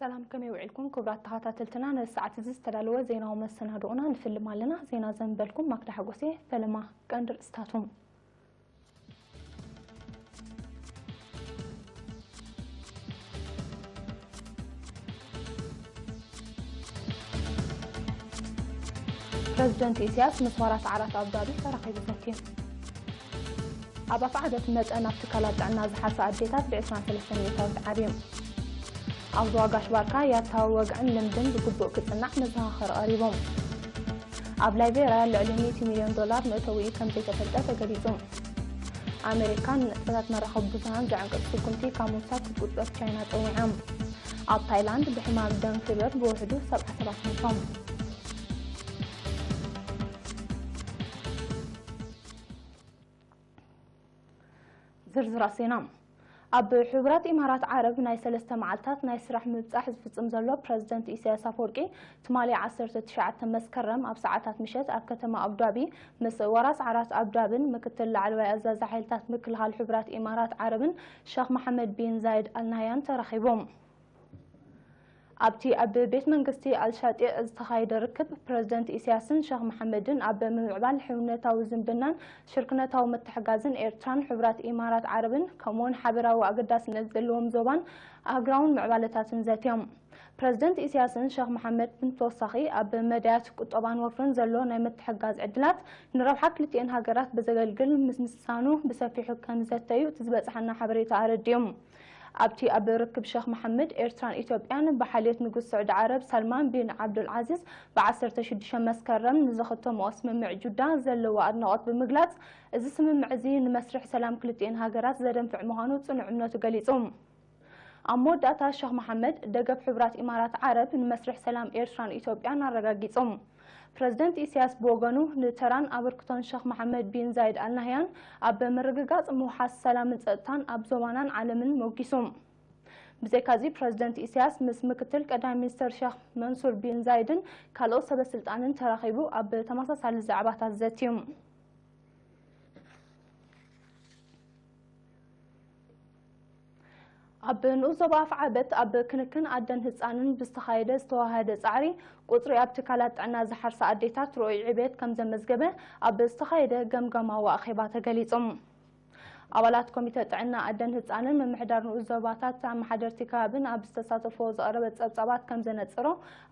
ሰላም፣ ከመይ ውዒልኩም ክቡራት ተኸታተልትና? ነዚ ሰዓት እዚ ዝተዳለወ ዜናዊ መሰናድኦና ንፍልም ኣለና። ዜና ዘንበልኩም ማክዳ ሓጎሴ። ፈለማ ቀንዲ ርእስታቱ። ፕረዚደንት ኢሳያስ ምስ ወራስ ዓራት ኣቡዳቢ ተራኺቡ ዘትዩ። ኣብ ኣፍዓበት መጠን ኣብ ትካላት ጥዕና ዝሓርሳ ኣዴታት ብ ዕስራን ሰለስተን ሚእታዊት ዓብዩ። ኣብ ዞባ ጋሽ ባርካ ያታዊ ወግዕን ልምድን ብግቡእ ክጽናዕ መዘኻኸሪ ቀሪቡ። ኣብ ላይቤርያ ልዕሊ ሚእቲ ሚልዮን ዶላር መእተዊ ከም ዘይተፈልጠ ተገሊጹ። ኣሜሪካ ንንጥፈታት መራኸቢ ብዙሃን ዘዕንቅጽ ስጉምቲ ካብ ምውሳድ ክትቁጠብ ቻይና ጸዊዓ። ኣብ ታይላንድ ብሕማም ደም ፊቨር ብውሕዱ ሰብዓ ሰባት ሞይቶም። ዝርዝራት ዜና። ኣብ ሕቡራት ኢማራት ዓረብ ናይ ሰለስተ መዓልታት ናይ ስራሕ ምብጻሕ ዝፍጽም ዘሎ ፕረዚደንት ኢሳያስ ኣፈወርቂ፣ ትማሊ ዓሰርተ ትሽዓተ መስከረም ኣብ ሰዓታት ምሸት ኣብ ከተማ ኣቡዳቢ ምስ ወራስ ዓራት ኣቡዳብን ምክትል ላዕለዋይ ኣዛዚ ሓይልታት ምክልኻል ሕቡራት ኢማራት ዓረብን ሸኽ መሓመድ ቢን ዛይድ ኣልናህያን ተራኺቡ። ኣብቲ ኣብ ቤት መንግስቲ ኣልሻጢዕ ዝተኻየደ ርክብ፣ ፕረዚደንት ኢሳያስን ሸኽ መሓመድን ኣብ ምምዕባል ሕውነታዊ ዝምድናን ሽርክነታዊ ምትሕጋዝን ኤርትራን ሕቡራት ኢማራት ዓረብን፣ ከምኡውን ሓበራዊ ኣገዳስነት ዘለዎም ዞባን ኣህጉራውን ምዕባለታትን ዘትዮም። ፕረዚደንት ኢሳያስን ሸኽ መሓመድን ብተወሳኺ፣ ኣብ መዳያት ቁጠባን ወፍርን ዘሎ ናይ ምትሕጋዝ ዕድላት ንረብሓ ክልቲኤን ሃገራት ብዘገልግል ምምስሳኑ ብሰፊሑ ከም ዘተዩ እቲ ዝበጽሓና ሓበሬታ ኣረዲኡ። ኣብቲ ኣብ ርክብ ሸኽ መሓመድ፣ ኤርትራን ኢትዮጵያን ብሓልዮት ንጉስ ስዑዲ ዓረብ ሳልማን ቢን ዓብዱል ዓዚዝ ብ ዓሰርተ ሽዱሽተ መስከረም ንዝኸተምኦ ስምምዕ ጁዳ ዘለዎ ኣድናቖት ብምግላጽ፣ እዚ ስምምዕ እዚ ንመስርሕ ሰላም ክልቲኤን ሃገራት ዘደንፍዕ ምዃኑ ጽኑዕ እምነቱ ገሊጹ። ኣብ መወዳእታ ሸኽ መሓመድ፣ ደገፍ ሕቡራት ኢማራት ዓረብ ንመስርሕ ሰላም ኤርትራን ኢትዮጵያን ኣረጋጊጹ። ፕረዚደንት ኢሳያስ ብወገኑ፣ ንተራን ኣበርክቶን ሸኽ መሓመድ ቢን ዛይድ ኣልናህያን ኣብ ምርግጋጽ ምውሓስ ሰላምን ጸጥታን ኣብ ዞባናን ዓለምን ሞጊሱ። ብዘይካዚ፣ ፕረዚደንት ኢሳያስ ምስ ምክትል ቀዳማይ ሚኒስተር ሸኽ መንሱር ቢን ዛይድን ካልኦት ሰበ ስልጣንን ተራኺቡ ኣብ ተመሳሳሊ ዛዕባታት ዘትዩ። ኣብ ንኡስ ዞባ ኣፍዓበት ኣብ ክንክን ኣደን ህጻንን ብዝተኻየደ ዝተዋሃደ ጻዕሪ፣ ቁጽሪ ኣብ ትካላት ጥዕና ዝሓርሳ ኣዴታት ርኡይ ዕቤት ከም ዘመዝገበ ኣብ ዝተኻየደ ገምጋማዊ ኣኼባ ተገሊጹ። ኣባላት ኮሚተ ጥዕና ኣደን ህጻንን ምምሕዳር ንኡስ ዞባታት ኣመሓደርቲ ከባብን ኣብ ዝተሳተፍዎ ዝቐረበ ጸብጻባት ከም ዘነጽሮ፣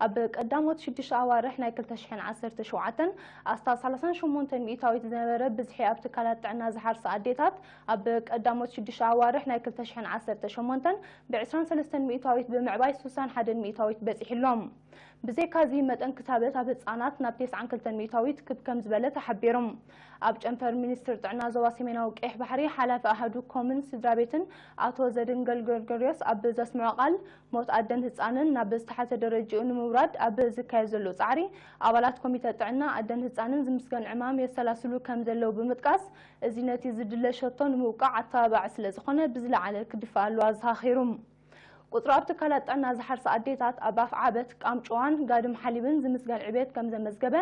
ኣብ ቀዳሞት ሽዱሽተ ኣዋርሕ ናይ ክልተ ሽሕን ዓሰርተ ሸውዓተን ኣስታት ሰላሳን ሸሞንተን ሚእታዊት ዝነበረ ብዝሒ ኣብ ትካላት ጥዕና ዝሓርሳ ኣዴታት፣ ኣብ ቀዳሞት ሽዱሽተ ኣዋርሕ ናይ ክልተ ሽሕን ዓሰርተ ሸሞንተን ብ ዕስራን ሰለስተን ሚእታዊት ብምዕባይ ስሳን ሓደን ሚእታዊት በጺሑ ኣሎ። ብዘይካዚ፣ መጠን ክታበት ኣብ ህጻናት ናብ ተስዓን ክልተን ሚእታዊት ክብ ከም ዝበለ ተሓቢሩ። ኣብ ጨንፈር ሚኒስትር ጥዕና ዞባ ሰሜናዊ ቀይሕ ባሕሪ ሓላፊ ኣሃዱ ኮምን ስድራ ቤትን ኣቶ ዘድንገል ገርገርዮስ ኣብ ዘስምዖ ቃል፣ ሞት ኣደን ህጻንን ናብ ዝተሓተ ደረጃኡ ንምውራድ ኣብ ዝካየድ ዘሎ ጻዕሪ፣ ኣባላት ኮሚተ ጥዕና ኣደን ህጻንን ዝምስገን ዕማም የሰላስሉ ከም ዘለዉ ብምጥቃስ፣ እዚ ነቲ ዝድለ ሸቶ ንምውቃዕ ኣተባባዒ ስለ ዝኾነ ብዝለዓለ ክድፋኣሉ ኣዘኻኺሩ። ቁጽሪ ኣብ ትካላት ጥዕና ዝሓርሳ ኣዴታት ኣብ ኣፍዓበት፣ ቃምጭዋን ጋድም ሓሊብን ዝምስገን ዕቤት ከም ዘመዝገበ፣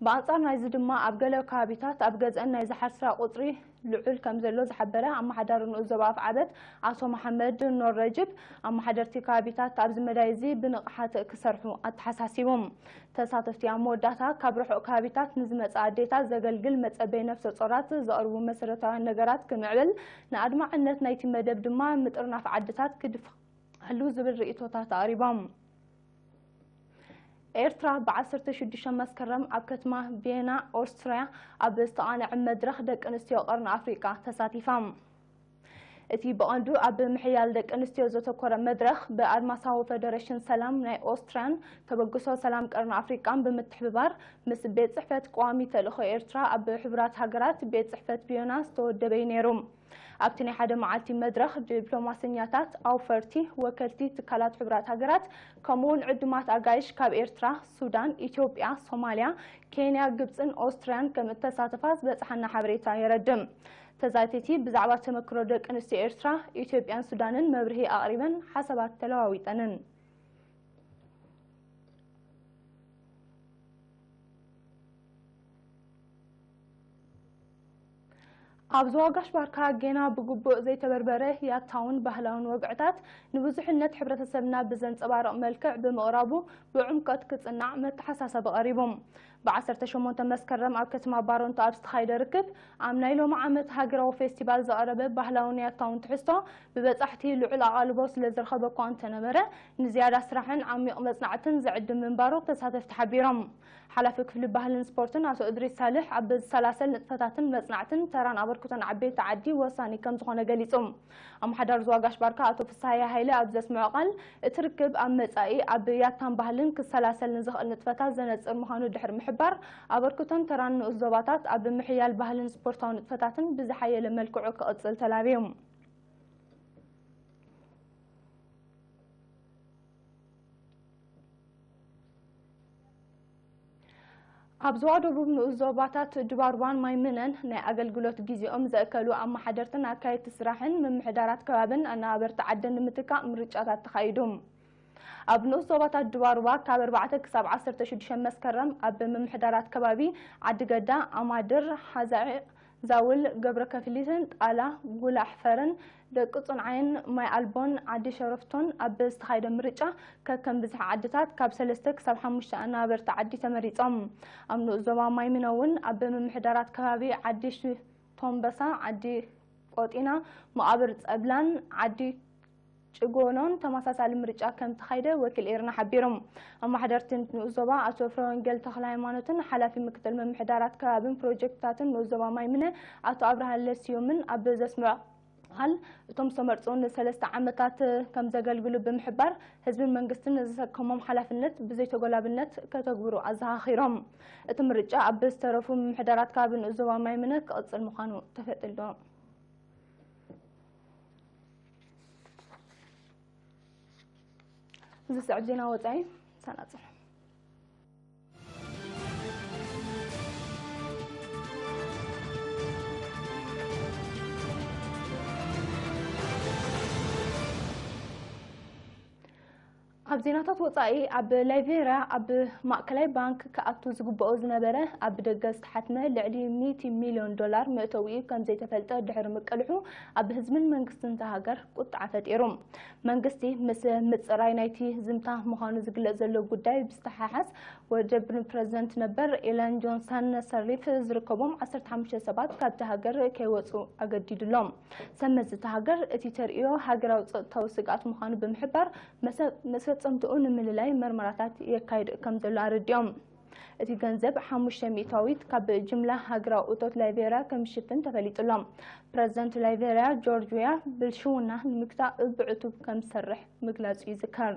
ብኣንጻር ናይዚ ድማ ኣብ ገለ ከባቢታት ኣብ ገዝአን ናይ ዝሓርሳ ቁጽሪ ልዑል ከም ዘሎ ዝሓበረ ኣመሓዳሪ ንኡስ ዞባ ኣፍዓበት ኣቶ መሓመድ ኖር ረጅብ፣ ኣመሓደርቲ ከባቢታት ኣብዚ መዳይ እዚ ብንቕሓት ክሰርሑ ኣተሓሳሲቡ። ተሳተፍቲ ኣብ መወዳእታ፣ ካብ ርሑቕ ከባቢታት ንዝመጻ ኣዴታት ዘገልግል መጸበይ ነፍሰ ጾራት ዘቕርቡ መሰረታውያን ነገራት ክምዕብል፣ ንኣድማዕነት ናይቲ መደብ ድማ ምጥርናፍ ዓድታት ክድፋ ኣሉ ዝብል ርእይቶታት ኣቕሪቦም። ኤርትራ ብ ዓሰርተ ሽዱሽተ መስከረም ኣብ ከተማ ቪየና ኦስትርያ ኣብ ዝተቓንዐ መድረኽ ደቂ ኣንስትዮ ቀርኒ ኣፍሪቃ ተሳቲፋ። እቲ ብቐንዱ ኣብ ምሕያል ደቂ ኣንስትዮ ዘተኮረ መድረኽ ብኣድማሳዊ ፈደረሽን ሰላም ናይ ኦስትርያን ተበግሶ ሰላም ቀርኒ ኣፍሪቃን ብምትሕብባር ምስ ቤት ጽሕፈት ቀዋሚ ተልእኾ ኤርትራ ኣብ ሕቡራት ሃገራት ቤት ጽሕፈት ቪየና ዝተወደበ እዩ ነይሩ። ኣብቲ ናይ ሓደ መዓልቲ መድረኽ፣ ዲፕሎማሰኛታት፣ ኣውፈርቲ፣ ወከልቲ ትካላት ሕቡራት ሃገራት፣ ከምኡውን ዕዱማት ኣጋይሽ ካብ ኤርትራ፣ ሱዳን፣ ኢትዮጵያ፣ ሶማልያ፣ ኬንያ፣ ግብጽን ኦስትርያን ከም እተሳተፋ ዝበጽሓና ሓበሬታ የረድእ። ተዛተይቲ ብዛዕባ ተመክሮ ደቂ ኣንስትዮ ኤርትራ፣ ኢትዮጵያን ሱዳንን መብርሂ ኣቕሪበን ሓሳባት ተለዋዊጠንን። ኣብ ዞባ ጋሽ ባርካ ጌና ብግቡእ ዘይተበርበረ ያታውን ባህላውን ወግዕታት ንብዙሕነት ሕብረተሰብና ብዘንጸባርቕ መልክዕ ብምቕራቡ ብዕምቀት ክጽናዕ መተሓሳሰቢ ቀሪቡ። ብ ዓሰርተ ሸሞንተ መስከረም ኣብ ከተማ ባረንቱ ኣብ ዝተኻየደ ርክብ፣ ኣብ ናይ ሎሚ ዓመት ሃገራዊ ፌስቲቫል ዝቐረበ ባህላውን ያታውን ትሕዝቶ ብበጻሕቲ ልዑል ኣቓልቦ ስለ ዝረኸበ እኳ እንተነበረ፣ ንዝያዳ ስራሕን ዓሚቕ መጽናዕትን ዝዕድም ምንባሩ ተሳተፍቲ ሓቢሮም። ሓላፊ ክፍሊ ባህልን ስፖርትን ኣቶ እድሪስ ሳልሕ፣ ኣብ ዝሰላሰል ንጥፈታትን መጽናዕትን ተራን ኣበርክቶን ዓበይቲ ዓዲ ወሳኒ ከም ዝኾነ ገሊጹ። ኣመሓዳሪ ዞባ ጋሽ ባርካ ኣቶ ፍስሃየ ሃይለ ኣብ ዘስምዖ ቃል፣ እቲ ርክብ ኣብ መጻኢ ኣብ ያታን ባህልን ክሰላሰል ንዝኽእል ንጥፈታት ዘነጽር ምዃኑ ድሕሪ ምሕባር፣ ኣበርክቶን ተራን ንኡስ ዞባታት ኣብ ምሕያል ባህልን ስፖርታዊ ንጥፈታትን ብዝሓየለ መልክዑ ክቕጽል ተላብዩ። ኣብ ዞባ ደቡብ ንኡስ ዞባታት ድባርባን ማይምነን ናይ ኣገልግሎት ግዜኦም ዘእከሉ ኣመሓደርትን ኣካየድቲ ስራሕን ምምሕዳራት ከባብን ኣነባበርቲ ዓድን ንምትካእ ምርጫታት ተኻይዱ። ኣብ ንኡስ ዞባታት ድባርባ ካብ ኣርባዕተ ክሳብ ዓሰርተ ሽዱሽተ መስከረም ኣብ ምምሕዳራት ከባቢ ዓዲ ገዳ፣ ኣማድር፣ ሓዛዒ፣ ዛውል፣ ገብረ ከፍሊትን ጣላ፣ ጉላሕ ፈርን፣ ደቂ ጽንዓይን፣ ማይ ኣልቦን፣ ዓዲ ሸረፍቶን ኣብ ዝተኻየደ ምርጫ ከከም ብዝሒ ዓድታት ካብ ሰለስተ ክሳብ ሓሙሽተ ኣነባበርቲ ዓዲ ተመሪጾም። ኣብ ንኡስ ዞባ ማይምነ እውን ኣብ ምምሕዳራት ከባቢ ዓዲ ሽ-፣ ቶምበሳ፣ ዓዲ ቆጢና፣ መቓብር ጸብላን ዓዲ ጭጎኖን ተመሳሳሊ ምርጫ ከም ተኻይደ ወኪል ኤርና ሓቢሩ። ኣመሓደርቲ ንኡስ ዞባ ኣቶ ፍረወንጌል ተኽለ ሃይማኖትን ሓላፊ ምክትል ምምሕዳራት ከባብን ፕሮጀክትታትን ንኡስ ዞባ ማይምነ ኣቶ ኣብርሃ ለስዮምን ኣብ ዘስምዖ ቃል፣ እቶም ዝተመርጹ ንሰለስተ ዓመታት ከም ዘገልግሉ ብምሕባር፣ ህዝብን መንግስትን ንዝሰከሞም ሓላፍነት ብዘይተጎላብነት ከተግብሩ ኣዘኻኺሮም። እቲ ምርጫ ኣብ ዝተረፉ ምምሕዳራት ከባቢ ንኡስ ዞባ ማይምነ ክቕጽል ምዃኑ ተፈጢሩ ኣሎ። ዝስዕብ ዜና ወጻኢ ሰናጽር። ኣብ ዜናታት ወጻኢ፣ ኣብ ላይቤርያ ኣብ ማእከላይ ባንክ ክኣቱ ዝግብኦ ዝነበረ ኣብ ደገ ዝተሓትመ ልዕሊ ሚእቲ ሚልዮን ዶላር መእተዊ ከም ዘይተፈልጠ ድሕሪ ምቅልሑ፣ ኣብ ህዝብን መንግስትን እታ ሃገር ቁጥዓ ፈጢሩ። መንግስቲ ምስ ምጽራይ ናይቲ ዝምታ ምዃኑ ዝግለጽ ዘሎ ጉዳይ ብዝተሓሓዝ፣ ወደብ ፕረዚደንት ነበር ኤለን ጆንሰን ሰርሊፍ ዝርከቦም ዓሰርተ ሓሙሽተ ሰባት ካብቲ ሃገር ከይወጹ ኣገዲዱሎም። ሰብ መዚ እታ ሃገር እቲ ተርእዮ ሃገራዊ ጸጥታዊ ስግኣት ምዃኑ ብምሕባር፣ መሰ-፣ መሰጸምትኡ ንምልላይ መርመራታት የካይድ ከም ዘሎ ኣረዲኦም። እቲ ገንዘብ ሓሙሽተ ሚእታዊት ካብ ጅምላ ሃገራዊ እቶት ላይቤርያ ከም ዝሽፍን ተፈሊጡ ኣሎ። ፕረዚደንት ላይቤርያ ጆርጅ ዌያ ብልሽውና ንምግታእ ብዕቱብ ከም ዝሰርሕ ምግላጹ ይዝከር።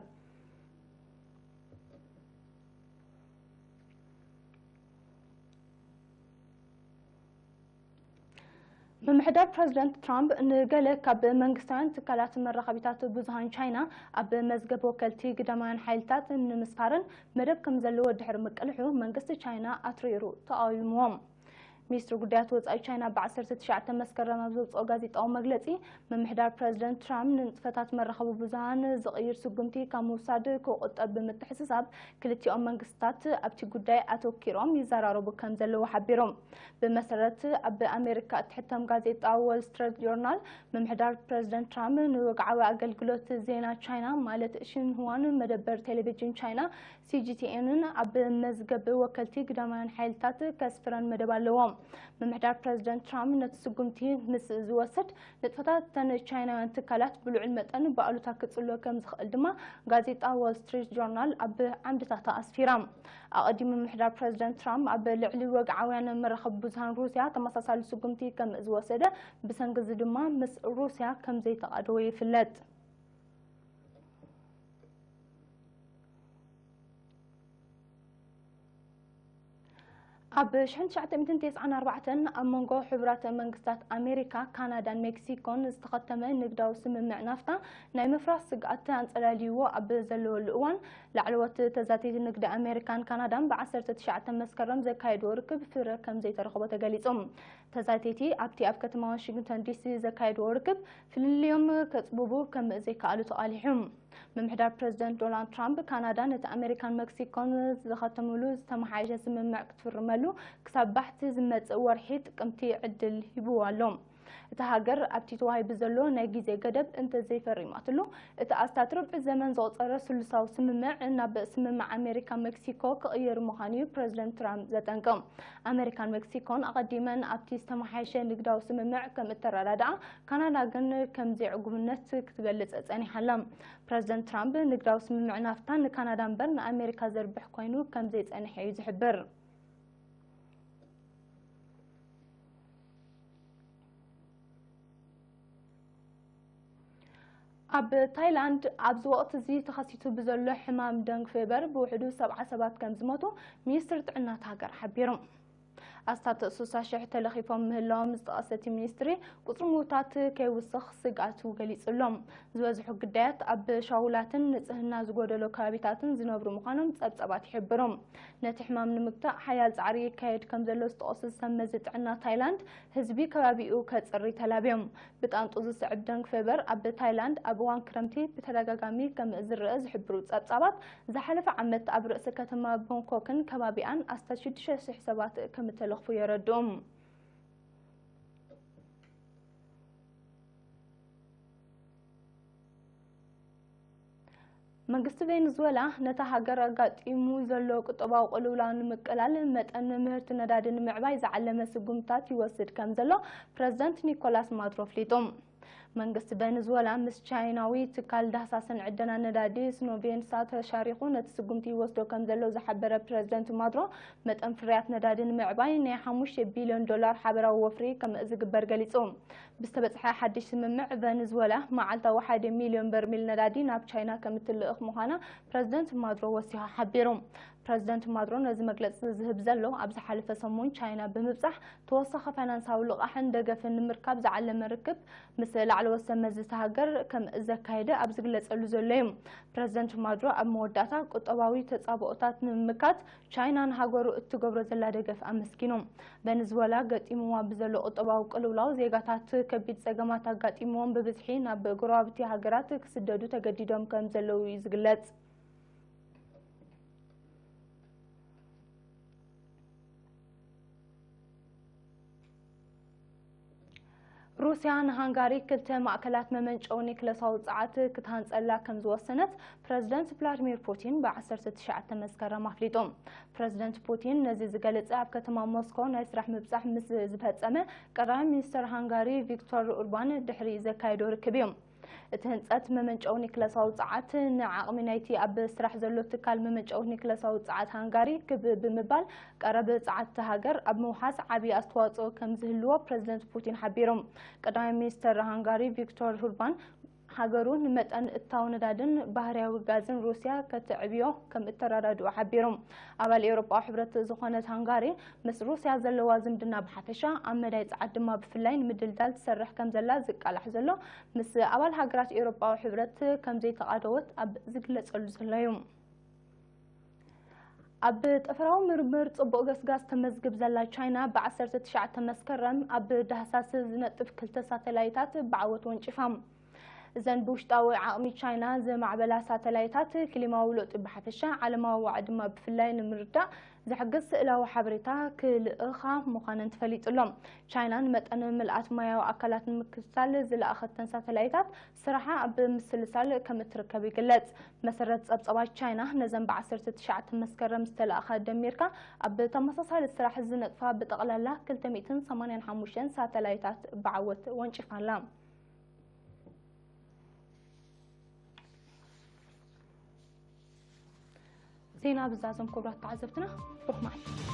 ምምሕዳር ፕረዚደንት ትራምፕ ንገለ ካብ መንግስታውያን ትካላት መራኸቢታት ብዙሃን ቻይና ኣብ መዝገብ ወከልቲ ግዳማውያን ሓይልታት ንምስፋርን መደብ ከም ዘለዎ ድሕሪ ምቅልሑ፣ መንግስቲ ቻይና ኣትሪሩ ተቓዊምዎም። ሚኒስትሪ ጉዳያት ወጻኢ ቻይና ብ ዓሰርተ ትሽዓተ መስከረም ኣብ ዘውጽኦ ጋዜጣዊ መግለጺ፣ ምምሕዳር ፕረዚደንት ትራምፕ ንንጥፈታት መራኸቢ ብዙሃን ዝቕይር ስጉምቲ ካብ ምውሳድ ክቑጠብ ብምትሕስሳብ፣ ክልቲኦም መንግስታት ኣብቲ ጉዳይ ኣተኲሮም ይዘራረቡ ከም ዘለዉ ሓቢሮም። ብመሰረት ኣብ ኣሜሪካ እትሕተም ጋዜጣ ዎል ስትሪት ጆርናል፣ ምምሕዳር ፕረዚደንት ትራምፕ ንወግዓዊ ኣገልግሎት ዜና ቻይና፣ ማለት ሽንሁዋን መደበር ቴሌቪዥን ቻይና፣ ሲ ጂ ቲ ኤንን ኣብ መዝገብ ወከልቲ ግዳማውያን ሓይልታት ከስፍረን መደብ ኣለዎ። ምምሕዳር ፕረዚደንት ትራምፕ ነቲ ስጉምቲ ምስ ዝወስድ፣ ንጥፈታት እተን ቻይናውያን ትካላት ብልዑል መጠን ብኣሉታ ክጽሎ ከም ዝኽእል ድማ ጋዜጣ ዎል ስትሪት ጆርናል ኣብ ዓምድታታ ኣስፊራ። ኣቐዲሙ ምምሕዳር ፕረዚደንት ትራምፕ ኣብ ልዕሊ ወግዓውያን መራኸቢ ብዙሃን ሩስያ ተመሳሳሊ ስጉምቲ ከም ዝወሰደ፣ ብሰንኪ እዚ ድማ ምስ ሩስያ ከም ዘይተቓደወ ይፍለጥ። ኣብ ሽሕን ትሽዓተ ሚእትን ተስዓን ኣርባዕተን ኣብ መንጎ ሕቡራት መንግስታት ኣሜሪካ፣ ካናዳን ሜክሲኮን ዝተኸተመ ንግዳዊ ስምምዕ ናፍታ ናይ ምፍራስ ስግኣት ኣንጸላልይዎ ኣብ ዘለወሉ እዋን፣ ላዕለዎት ተዛተይቲ ንግዲ ኣሜሪካን ካናዳን ብ ዓሰርተ ትሽዓተ መስከረም ዘካየድዎ ርክብ ፍረ ከም ዘይተረኽቦ ተገሊጹ። ተዛተይቲ ኣብቲ ኣብ ከተማ ዋሽንግተን ዲሲ ዘካየድዎ ርክብ ፍልልዮም ከጽብቡ ከም ዘይከኣሉ ተቓሊሑ። ምምሕዳር ፕረዚደንት ዶናልድ ትራምፕ ካናዳ ነቲ ኣሜሪካን መክሲኮን ዝኸተምሉ ዝተመሓየሸ ስምምዕ ክትፍርመሉ ክሳብ ባሕቲ ዝመጽእ ወርሒ ጥቅምቲ ዕድል ሂብዎ ኣሎ። እታ ሃገር ኣብቲ ተዋሂቡ ዘሎ ናይ ግዜ ገደብ እንተዘይፈሪማትሉ፣ እቲ ኣስታት ርብዒ ዘመን ዘቑጸረ ስሉሳዊ ስምምዕ ናብ ስምምዕ ኣሜሪካ መክሲኮ ክቕየር ምዃኑ እዩ ፕረዚደንት ትራምፕ ዘጠንቅቕ። ኣሜሪካን መክሲኮን ኣቐዲመን ኣብቲ ዝተመሓየሸ ንግዳዊ ስምምዕ ከም እተረዳድኣ፣ ካናዳ ግን ከም ዘይዕጉምነት ክትገልጽ ጸኒሓ ኣላ። ፕረዚደንት ትራምፕ ንግዳዊ ስምምዕ ናፍታ ንካናዳ እምበር ንኣሜሪካ ዘርብሕ ኮይኑ ከም ዘይጸንሐ እዩ ዝሕብር። ኣብ ታይላንድ ኣብዚ ወቕቲ እዚ ተኸሲቱ ብዘሎ ሕማም ደንግ ፌበር ብውሕዱ ሰብዓ ሰባት ከም ዝሞቱ ሚኒስትሪ ጥዕና እታ ሃገር ሓቢሩ። ኣስታት ስሳ ሽሕ ተለኺፎም ምህላዎም ዝጠቐሰ እቲ ሚኒስትሪ፣ ቁጽሪ ምዉታት ከይውስኽ ስግኣቱ ገሊጹ ኣሎ። ዝበዝሑ ግዳያት ኣብ ሻውላትን ንጽህና ዝጎደሎ ከባቢታትን ዝነብሩ ምዃኖም ጸብጸባት ይሕብሩ። ነቲ ሕማም ንምግታእ ሓያል ጻዕሪ ይካየድ ከም ዘሎ ዝጠቐሱ ሰብ መዚ ጥዕና ታይላንድ፣ ህዝቢ ከባቢኡ ከጽሪ ተላብዮም። ብጣንጡ ዝስዕብ ደንግ ፌበር ኣብ ታይላንድ ኣብ እዋን ክረምቲ ብተደጋጋሚ ከም ዝረአ ዝሕብሩ ጸብጻባት፣ ዝሓለፈ ዓመት ኣብ ርእሲ ከተማ ቦንኮክን ከባቢኣን ኣስታት ሽዱሽተ ሽሕ ሰባት ከም እተለኽፉ የረድኡ። መንግስቲ ቬንዙዌላ ነታ ሃገር ኣጋጢሙ ዘሎ ቁጠባዊ ቅልውላው ንምቅላል መጠን ምህርቲ ነዳዲ ንምዕባይ ዝዓለመ ስጉምታት ይወስድ ከም ዘሎ ፕረዚደንት ኒኮላስ ማዱሮ ኣፍሊጡ። መንግስቲ ቬንዙዌላ ምስ ቻይናዊ ትካል ዳህሳስን ዕደና ነዳዲ ስኖቬንሳ ተሻሪኹ ነቲ ስጉምቲ ይወስዶ ከም ዘሎ ዝሓበረ ፕረዚደንት ማዱሮ፣ መጠን ፍርያት ነዳዲ ንምዕባይ ናይ ሓሙሽተ ቢልዮን ዶላር ሓበራዊ ወፍሪ ከም ዝግበር ገሊጹ። ብዝተበጽሐ ሓድሽ ስምምዕ፣ ቬንዙዌላ መዓልታዊ ሓደ ሚልዮን በርሚል ነዳዲ ናብ ቻይና ከም እትልእኽ ምዃና ፕረዚደንት ማዱሮ ወሲኹ ሓቢሩ። ፕረዚደንት ማዱሮ ነዚ መግለጺ ዝህብ ዘሎ፣ ኣብ ዝሓለፈ ሰሙን ቻይና ብምብጻሕ ተወሳኺ ፋይናንሳዊ ልቓሕን ደገፍን ንምርካብ ዝዓለመ ርክብ ምስ ላዕለዎት ሰብ መዚ እታ ሃገር ከም ዘካየደ ኣብ ዝግለጸሉ ዘሎ እዩ። ፕረዚደንት ማዱሮ ኣብ መወዳእታ ቁጠባዊ ተጻብኦታት ንምምካት ቻይና ንሃገሩ እትገብሮ ዘላ ደገፍ ኣመስጊኑ። ቬንዙዌላ ገጢምዋ ብዘሎ ቁጠባዊ ቅልውላው ዜጋታት ከቢድ ጸገማት ኣጋጢምዎም ብብዝሒ ናብ ጎረባብቲ ሃገራት ክስደዱ ተገዲዶም ከም ዘለዉ እዩ ዝግለጽ። ሩስያ ንሃንጋሪ ክልተ ማእከላት መመንጨዊ ኒክለሳዊ ጸዓት ክትሃንጸላ ከም ዝወሰነት ፕረዚደንት ቭላድሚር ፑቲን ብ ዓሰርተ ትሽዓተ መስከረም ኣፍሊጡ። ፕረዚደንት ፑቲን ነዚ ዝገለጸ ኣብ ከተማ ሞስኮ ናይ ስራሕ ምብጻሕ ምስ ዝፈጸመ ቀዳማይ ሚኒስተር ሃንጋሪ ቪክቶር ኡርባን ድሕሪ ዘካየዶ ርክብ እዩ። እቲ ህንጸት መመንጨዊ ኒክለሳዊ ጸዓት ንዓቕሚ ናይቲ ኣብ ስራሕ ዘሎ ትካል መመንጨዊ ኒክለሳዊ ጸዓት ሃንጋሪ ክብ ብምባል ቀረብ ጸዓት እታ ሃገር ኣብ ምውሓስ ዓቢ ኣስተዋጽኦ ከም ዝህልዎ ፕረዚደንት ፑቲን ሓቢሩ። ቀዳማይ ሚኒስተር ሃንጋሪ ቪክቶር ኡርባን ሃገሩ ንመጠን እታው ነዳድን ባህርያዊ ጋዝን ሩስያ ከተዕብዮ ከም እተረዳድኦ ሓቢሩ። ኣባል ኤውሮጳዊ ሕብረት ዝኾነት ሃንጋሪ ምስ ሩስያ ዘለዋ ዝምድና ብሓፈሻ ኣብ መዳይ ጸዓት ድማ ብፍላይ ንምድልዳል ትሰርሕ ከም ዘላ ዝቃላሕ ዘሎ ምስ ኣባል ሃገራት ኤውሮጳዊ ሕብረት ከም ዘይተቓደወት ኣብ ዝግለጸሉ ዘሎ እዩ። ኣብ ጠፈራዊ ምርምር ጽቡቕ ገስጋስ ተመዝግብ ዘላ ቻይና ብ ዓሰርተ ትሽዓተ መስከረም ኣብ ዳህሳስ ዝነጥፍ ክልተ ሳተላይታት ብዓወት ወንጪፋ። እዘን ብውሽጣዊ ዓቕሚ ቻይና ዝማዕበላ ሳተላይታት ክሊማዊ ለውጢ ብሓፈሻ ዓለማዊ ዋዒ ድማ ብፍላይ ንምርዳእ ዝሕግዝ ስእላዊ ሓበሬታ ክልእኻ ምዃነን ተፈሊጡ ኣሎ። ቻይና ንመጠን ምልኣት ማያዊ ኣካላት ንምክትታል ዝለኣኸተን ሳተላይታት ስራሓ ኣብ ምስልሳል ከም እትርከብ ይግለጽ። መሰረት ጸብጻባት ቻይና ነዘን ብ ዓሰርተ ትሽዓተ መስከረም ዝተለኣኻ ደሚርካ ኣብ ተመሳሳሊ ስራሕ ዝነጥፋ ብጠቕላላ ክልተ ሚእትን ሰማንያን ሓሙሽተን ሳተላይታት ብዓወት ወንጪፋ ኣላ። ዜና ብዛዞም ክቡራት ተዓዘብትና ብሩኽ መዓልቲ።